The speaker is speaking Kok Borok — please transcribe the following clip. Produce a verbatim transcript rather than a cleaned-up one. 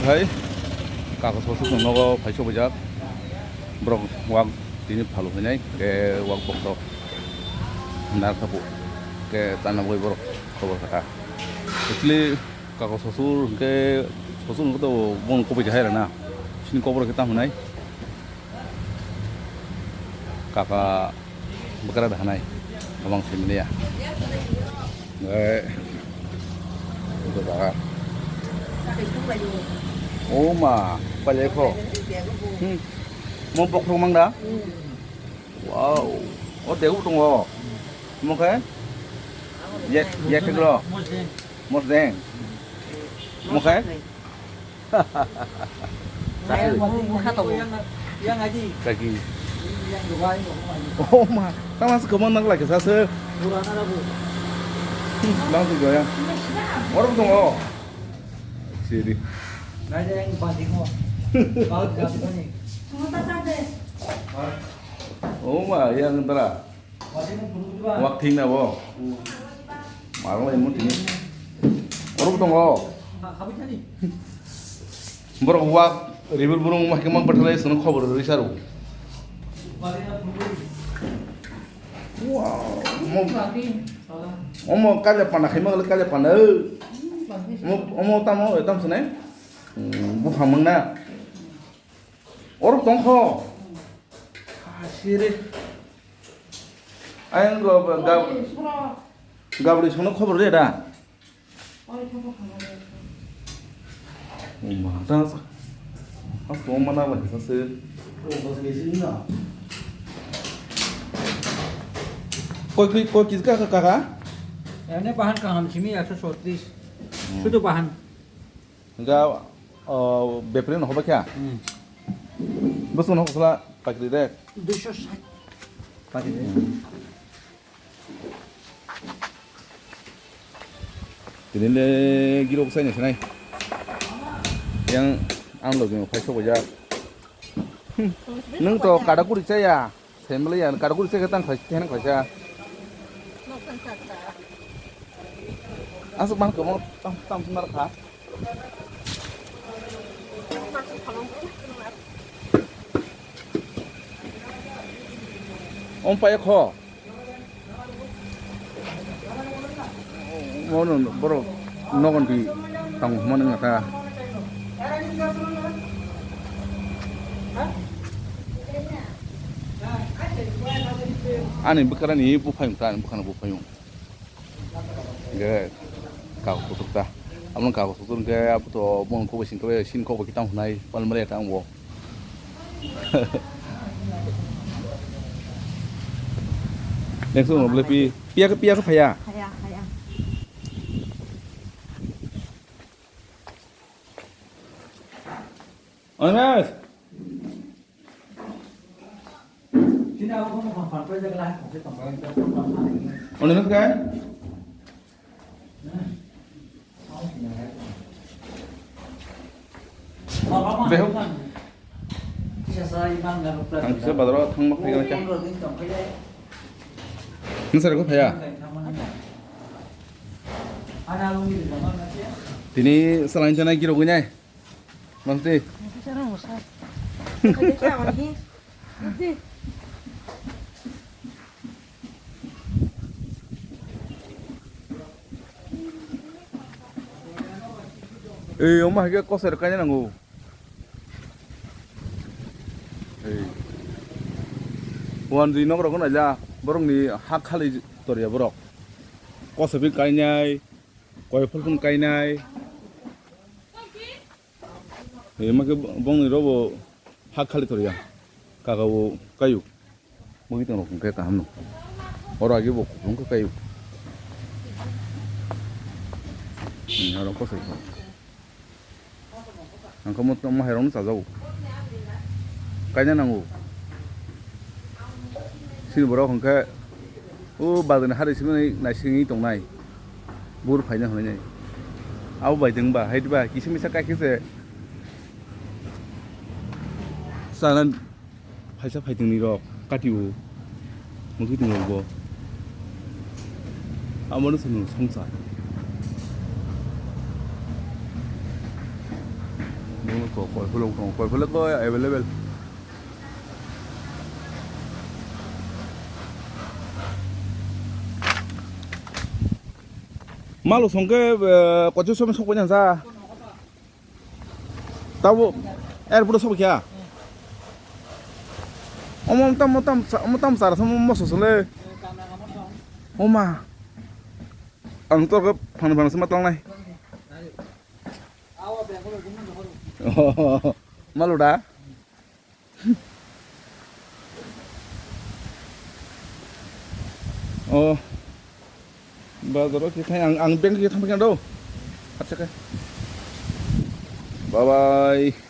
Hai, kago sosok no nogo phai sobajak. Borok wak tini phalu hinai, ke wak bokto nar thapu, ke chana boi borok khobor kha. Actually, kago sosur hwnkhe, sosur hwnkhe to bon kubui jahai rana. Sini kobor khe tam hinai. Kaka bwkra da hanai, kwbang simi liya. Eh, ito jaga. O ma, pailai kho. Hmm. Mo bokhorok mang da? Wow. O degu tongo. Mo khe? Ye, ye khe gro. Mosdeng. Mo khe? Kaki. Oh ma, tama se kwbang nang lai kisa se. Bang se goya. Orok tongo. Siri. Oh ma, yang tara. Wak thing na bo. Marwng lai mun tini. Oro bo tongo. Borok wak ribil burung ma khe mang bathai lai sono khobor rwi saro. Wow. Omo, omo kaja panda khai ma kaja panda. Omo, omo tamo tam sene. Buphang mang na. Oro tongkho. Asire. Ayang go gab-, gabri sono khobor le da. Uma ta. Aso mana ba sa se. Koi koi koi kis ka ka ka. Ene bahan kaham simi ekso chotris. Sudu bahan. Ga, o, bepre no hoba kya? Hmm. Bosong no hosla pakri rek. Duiso sat. Pakri rek. Tini le girok sai ni sinai. Yang ang logi no phai sobo jak. Nung to kada kuri chaya. Family yan kada kuri chaya tang khai, tang khai cha. Asuk man komo tam, tam nar kha. Om paya kho. Mono borok nogon di tang huma nang ta. Ani bwkara ni buphayung ta, ani bwkhano buphayung. Ge kagos kutuk ta. Amon kagos kutuk ge abuto mon kubai sing kubai sin kubai kitang hunai pal mare ta ang bo. Next one, boleh pi, pia ke, pia ke phaya? Phaya, phaya. Ones. Ones kai? Behok. Ang kisa bazar o thangma phai gana kya? Nasa rego phaya? Tini salai chana kiro gunai. Masti. Ei, omo hai khe kosoi rok kaina nango. Ei. Wanjwi nok rok naila borok ni ha khali toriya borok. Kosoi pi kainai, koi phul phun kainai. Ei, ma khe bongni robo ha khali toriya. Kaka bo kayu. Mui tong rok hwnkhe kaham no. Oro agi bo kuphung khe kayu. Hmm, oro kosoi kho. Ang khe mo, mo hai rok no chajago. Kaina nango. Sini borok hwnkhe o bazar ni hari simi naisingwi tongnai. Bur phaina hwnwi nai. Abo bai deng ba, hai ba kisa misa kai khe se. Sana. Phaisa phaitwngni rok kati o, mwkhwtwng rok bo. Amo no chwng songcha. Koiphulok tongo, koiphulok ko available. Malu songke, eh, kochi somi sokpani ja. Tabo, airport sokpani kya? Omo tam, omo tam, omo tam sara somo moso sole. Oma. Ang to ke phang phang sema tong nai. Oh, malu da? Oh, bazar o khe thang, ang, ang bank khe thang phai do. Acha khe. Bye bye.